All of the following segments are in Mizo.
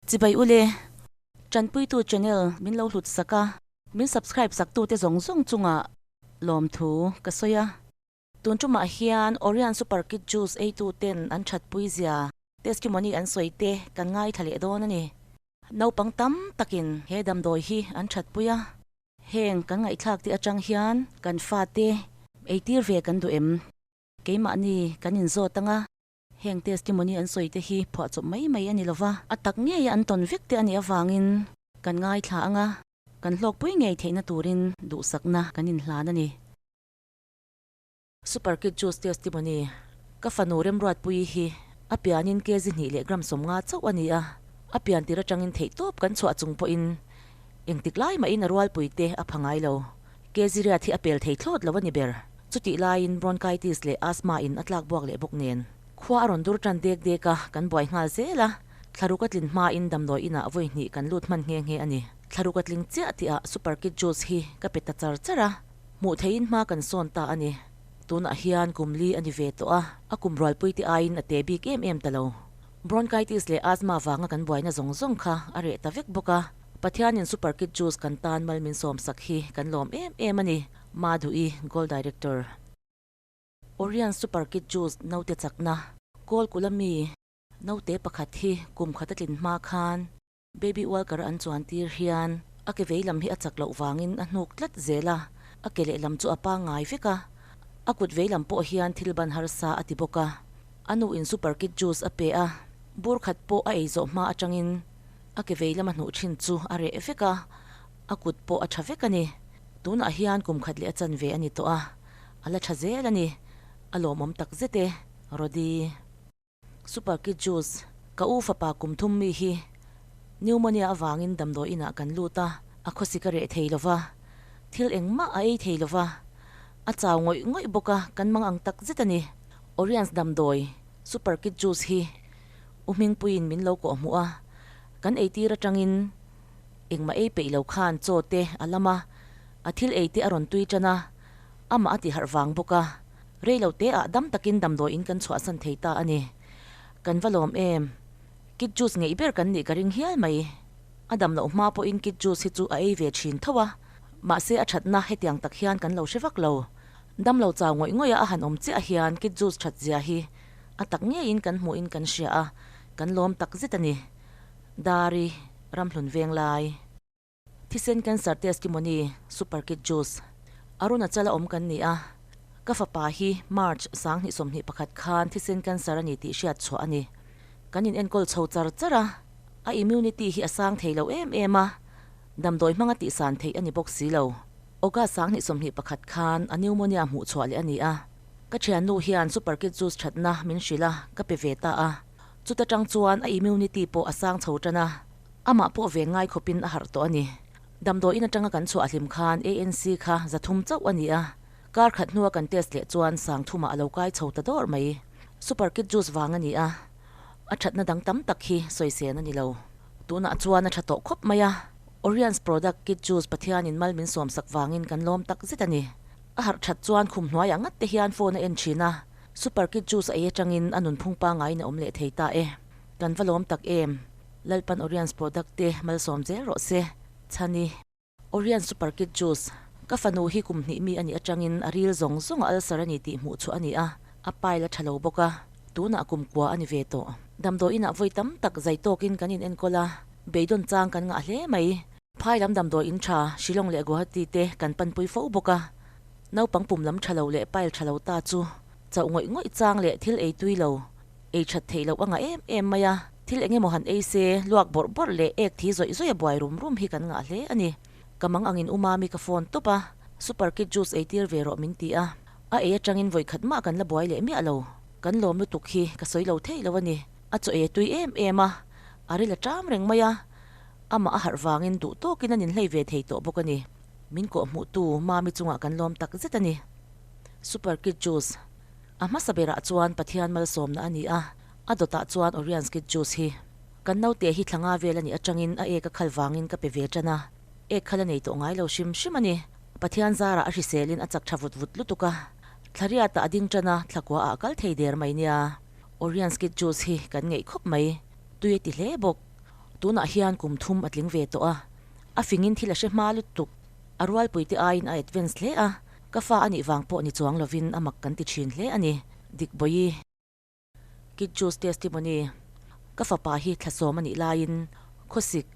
Chibai ule, Tanpuitu channel min lo hlut sak a, min subscribe sak tute zawng zawng chungah lawmthu ka sawi a. Tun tumah hian Orion Super Kid Juice eitu ten an thatpui zia testimony an sawi te kan ngaithla leh dawn a ni. Naupang tam takin he damdawi hi an thatpui a. Heng kan ngaihthlak te atang hian kan fate eitir ve kan duh em? Keimahni kan inzawt anga heng testimony an sawi te hi phuahchawp mai mai a ni lova, a tak ngeia an tawn vek te a nih avangin kan ngaithla anga kan hlawkpui ngei theihna turin duhsakna kan inhlan a ni. Super Kid Juice Testimony, Ka fanu Remruatpuii hi a pianin kg hnih leh gram 50 chauh a ni a, a pian tir atangin theihtawp kan chhuah chung pawhin engtik lai mahin a rualpuite a pha ngai lo. Kg riat hi a pel thei thlawt lo a ni ber. Chutih laiin bronchitis leh asthma in a tlak buak leh bawk nen khua a rawn dur tan dek dek a, kan buai nghal zel a. Thlaruk a tlin hmain damdawi inah vawi hnih kan lut hman nghe nghe a ni. Thlaruk a tling chiah tihah Super Kid Juice hi ka pe ta char char a. Hmuh theihin hma kan sawn ta a ni. Tunah hian kum li a ni ve tawh a, a kum rualpui te aiin a te bik em em ta lo. Bronchitis leh asthma vanga kan buaina zawng zawng kha a reh ta vek bawk a. Pathianin Super Kid Juice kan tan mal min sawmsak hi kan lawm em em a ni, Madhu-i, Gold Director. Orion Super Kid Juice naute chakna. Kawlkula mi naute pakhat hi kum khat a tlin hma khan Baby Walker an chuan tir hian a ke vei lam hi a chak loh vangin a hnuk tlat zel a, a ke lehlam chu a pangngai vek a, a kut vei lam pawh hian thil ban harsa a ti bawk a. A nu in Super Kid Juice a pe a, bur khat pawh a ei zawh hma atangin a ke vei lama hnuh thin chu a reh vek a, a kut pawh a tha vek a ni. Tunah hian kum khat leh a chanve a ni tawh a, a la tha zel a ni. A lawmawm tak zet e, Rody. Super Kid Juice, Ka u fapa kum thum mi hi pneumonia avangin damdawi inah kan lut a, a khawsik a reh thei lo va, thil engmah a ei thei lo va, a chau ngawih ngawih bawk a, kan mang ang tak zet a ni. Oriens damdawi Super Kid Juice hi u Hmingpuiin min lo kawh hmuh a, kan eitir atangin engmah ei peih lo khan chaw te a lam a, a thil ei te a rawn tui tan a, amah a tiharh vang bawk a. Rei lo te ah dam takin damdawiin kan chhuahsan thei ta a ni. Kan va lawm em? Kid juice ngeih ber kan nih ka ring hial mai. A dam loh hma pawhin kid juice hi chu a ei ve thin tho a, mahse a thatna hetiang tak hian kan lo hre vak lo. Dam lo chau ngawih ngawih a a han awm chiah hian kid juice that zia hi a tak ngeiin kan hmuhin kan hria a, kan lawm tak zet a ni. Dari, Ramhlun Venglai. Thisen cancer testimony, Super Kid Juice. Arunachal a awm kan ni a, ka fapa hi March 2021 khan thisen cancer a ni tih hriat chhuah a ni. Kan in enkawl chho char char a, a immunity hi a sang thei lo em em a, damdawi hmanga tihsan theih a ni bawk si lo. August 2021 khan a pneumonia hmuh chhuah leh a ni a, ka thiannu hian Super Kid Juice thatna min hrilh a, ka pe ve ta a. Chuta tang chuan a immunity pawh a sang chho tan a. Amah pawh ve ngai khawpin a harh tawh a ni. Damdawiin atanga kan chhuah hlim khan ANC kha 300 chauh a ni a, kar khat hnua kan test leh chuan 3000 ah a lo kai chho ta dawr mai. Super Kid Juice vang a ni a, a thatna dang tam tak hi sawisên a ni lo. Tunah chuan a tha tawh khawp mai a, Oriens product Kid Juice Pathianin mal min sawmsak vangin kan lawm tak zet a ni. A harh that chuan khum hnuaiah ngat te hian phone a en thin a, Super Kid Juice a ei atangin a nunphung pangaiin a awm leh thei ta e. Kan va lawm tak em! Lalpan Oriens product te malsawm zel rawh se. Chhani. Oriens Super Kid Juice, Ka fanu hi kum hnih mi a nih atangin a ril zawng zawng a ulcer a ni tih hmuh chhuah a ni a, a pile a tha lo bawk a, tunah kum kua a ni ve tawh. Damdawiinah vawi tam tak zai tawkin kan in enkawl a, beidawn chang kan ngah hle mai. Phai lam damdawiin tha Shillong leh Guwahati te kan panpui fo bawk a, naupang pum lam tha lo leh pile tha lo ta chu chauh ngawih ngawih chang leh thil ei tui lo Ei that theih loh a ngah em em mai a, thil eng emaw han ei se, luak bawrh bawrh leh ek thi zawih zawih a buai rum rum hi kan ngah hle a ni. Ka mang angin u Mami ka phone tawp a, Super Kid Juice ei tir ve rawh min ti a, a ei atangin vawi khat mah kan la buai leh miah lo. Kan lawm lutuk hi ka sawi lo theih lo a ni. A chaw ei a tui em em a, a ril a ṭam reng mai a, amah a harh vangin duh tawkin a ninhlei ve thei tawh bawk a ni. Min kawhhmuhtu Mami chungah kan lawm tak zet a ni. Super Kid Juice. A hmasa berah chuan Pathian malsawmna a ni a, a dawtah chuan Oriens Kid Juice hi. Kan naute hi thla nga vel a nih atangin a ek a khal vangin ka pe ve tan a, ek khal a nei tawh ngai lo hrim hrim a ni. Pathian zarah a hriselin a chak tha vut vut lutuk a, thla riatah a ding tan a, thla kuaah a kal thei der mai nia. Oriens Kid Juice hi kan ngeih khawp mai, tui a ti hle bawk. Tunah hian kum thum a tling ve tawh a, a fingin thil a hre hma lutuk. A rualpuite aiin a advance hle a, ka fa a nih vang pawh ni chuang lovin a mak kan ti thin hle a ni. Dikbawi. Kid Juice Testimony, Ka fapa hi thlasawm a nih laiin khawsik,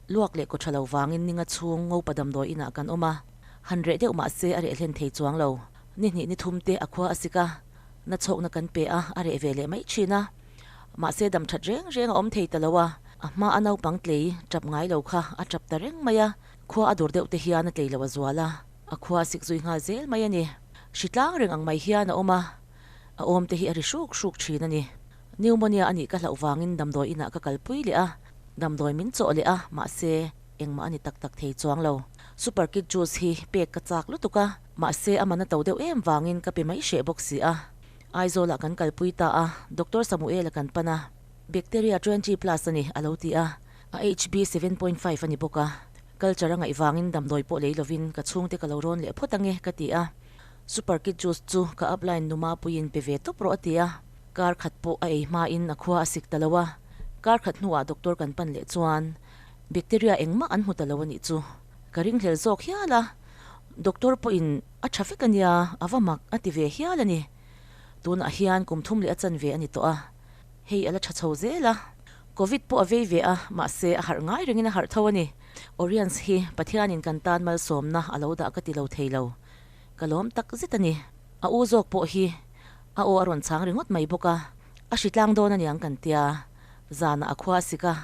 luak leh kaw tha lo vangin ninga chhung ngopa damdawi inah kan awm a, han reh deuh mah se a reh hlen thei chuang lo. Ni hnih ni thum te a khua a sik a, na chhawkna kan pe a, a reh ve leh mai thin a. Mahse dam that reng reng a awm thei ta lo a, a hma a naupang tlei tap ngai lo kha a tap ta reng mai a, khua a dur deuh te hian a tlei lo a zual a, a khua a sik zui nghal zel mai a ni. Hritlang reng ang mai hian a awm a. A awm te hi a ri hruk hruk thin a ni. Pneumonia a nih ka hlauh vangin damdawi inah ka kalpui leh a, damdawi min chawh leh a, mahse engmah a ni tak tak thei chuang lo. Super Kid Juice hi pek ka chak lutuk a, mahse a man a to deuh em vangin ka pe mai hreh bawk si a. Aizawlah kan kalpui ta a, Doctor Samuel-a kan pan a, Bacteria 20 plus a ni a lo ti a, a HB 7.5 a ni bawk a. Culture a ngaih vangin damdawi pawh lei lovin ka chhungte ka lo rawn leh phawt ange ka ti a. Super Kid Juice chu ka upline numa puiin pe ve tawp rawh a ti a, kar khat pawh a ei hmain a khua a sik ta lo a, kar khat hnuah doctor kan pan leh chuan bacteria engmah an hmu ta lo a nih chu ka ringhlel zawk hial a, doctor pawhin a tha vek a nia a va mak a ti ve hial a ni. Tunah hian kum thum leh a chanve a ni tawh a, hei a la tha chho zel a, Covid pawh a vei ve a, mahse a harh ngai rengin a harh tho a ni. Oriens hi Pathianin kan tan malsawmna a lo dah ka ti lo thei lo. Ka lawm tak zet a ni. A u zawk pawh hi a aw a rawn chang ringawt mai bawk a, a hritlang dawn aniang kan tia. Zanah a khua a sik a,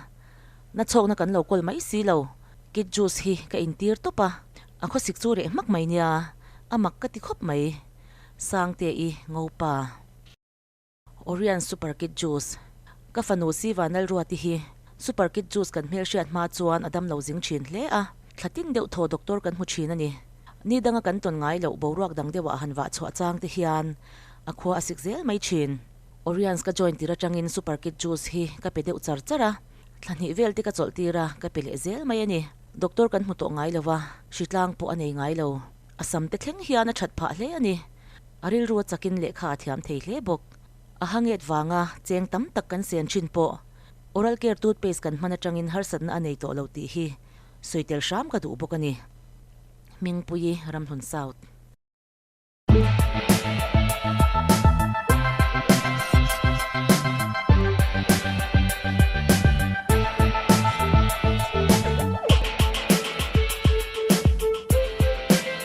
na chhawkna kan lo kawl mai si lo. Kid juice hi ka intir tawp a, a khawsik chu reh hmak mai nia, a mak ka ti khawp mai. Sangte i ngopa. Orion Super Kid Juice, Ka fanu Siva Nalruati hi Super Kid Juice kan hmelhriat hma chuan a damlo zing thin hle a, thla tin deuh thaw doctor kan hmu thin a ni. Ni danga kan tawn ngai loh boruak dang deuhah han vah chhuah chang te hian a khua a sik zel mai thin. Orions ka join tir atangin Super Kid Juice hi ka pe deuh char char a, thla hnih vel te ka chawlh tir a, ka pe leh zel mai a ni. Doctor kan hmu tawh ngai lo va, hritlang pawh a nei ngai lo. A sam te thleng hian a that phah hle a ni. A rilru a chakin lehkha a thiam thei hle bawk. A hanget vanga cheng tam tak kan sen thin pawh Oral Care toothpaste kan hman atangin harsatna a nei tawh lo tih hi sawi tel hram ka duh bawk a ni. Hmingpuii Ramhlun South.